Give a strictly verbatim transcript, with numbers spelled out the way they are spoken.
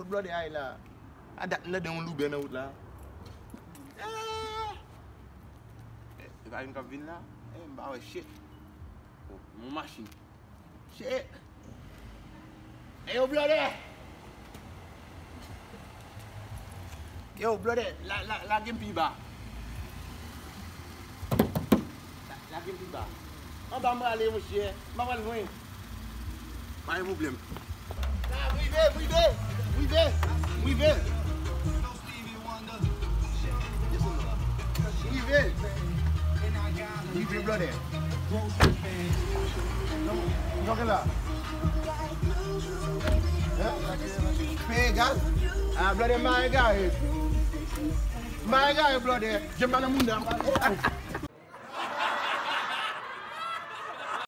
Blòdè ay la. A dat m tande yon loubè nan wout la. Eh! Eh, se pa youn k ap vin la? Eh, m pa wè shit. Oh, yon machin. Shit! Eh, yo, blòdè! Yo, blòdè, la, la, lage m pi ba. La, lage m pi ba. Anba m prale, monchè. M pa pral lwen. Pa gen pwoblèm. La, m rive, m rive, m rive, m rive. M rive. M rive, blòdè. Donk, donk la. Hein? Peye gaz? Ah, blòdè, m pa egare. M pa egare, blòdè. Je m pa nan moun nan.